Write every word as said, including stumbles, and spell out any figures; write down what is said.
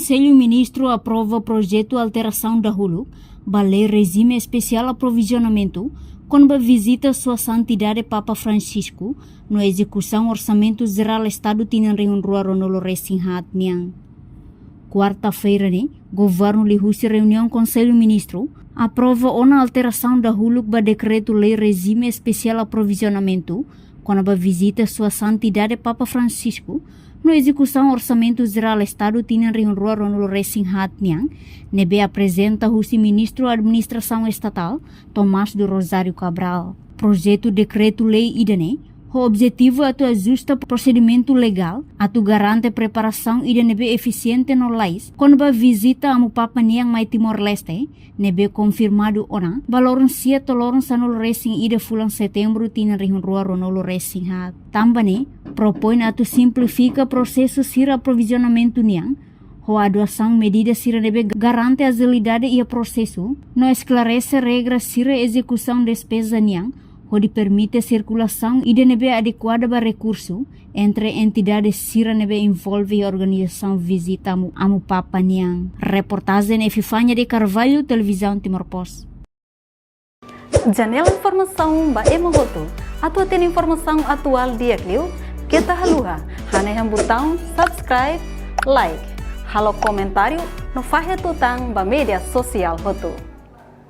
Konsellu Ministru aprova projetu alterasaun dahuluk ba Lei Rejime Espesiál Aprovizionamentu, kona-ba vizita Sua Santidade Papa Francisco, no ezekusaun Orsamentu Jerál Estadu tinan rihun rua ruanulu resin haat nian. Kuarta-feira ne'e, governu liuhusi reuniaun Konsellu Ministru aprova ona alterasaun dahuluk ba Dekretu Lei Rejime Espesiál Aprovizionamentu, kona-ba vizita Sua Santidade Papa Francisco, no ezekusaun Orsamentu Jerál Estadu tinan rihun rua ruanulu resin haat nian, ne'ebé aprezenta husi Ministru Administrasaun Estatál, Tomás do Rosário Cabral. Projetu dekretu-lei ida-ne'e ho objetivu atu ajusta prosedimentu legál, atu garante preparasaun ida ne'ebé efisiente no lalais kona-ba vizita Amu Papa nian mai Timor-Leste, ne'ebé konfirmadu ona ba loron sia to'o loron sanulu resin ida fulan Setembru tinan rihun rua ruanulu resin haat. Tanba ne'e, propoin atu simplifika prosesu sira aprovizionamentu nian, ho adosaun medida sira ne'ebé garante ajilidade iha prosesu, no esklarese regra sira ezekusaun despeza nian, hodi permite sirkulasaun ida ne'ebé adekuada ba rekursu entre entidade sira ne'ebé envolve iha organizasaun vizita Amu, Amu Papa nian. Reportajen Epifania de Carvalho, Televizaun Timor Post. Janela informasaun ba ema hotu. Atu hatene informasaun atuál di'ak liu, keta haluha hanehan butaun subscribe, like, halo komentáriu no fahe tutan ba média sosiál hotu.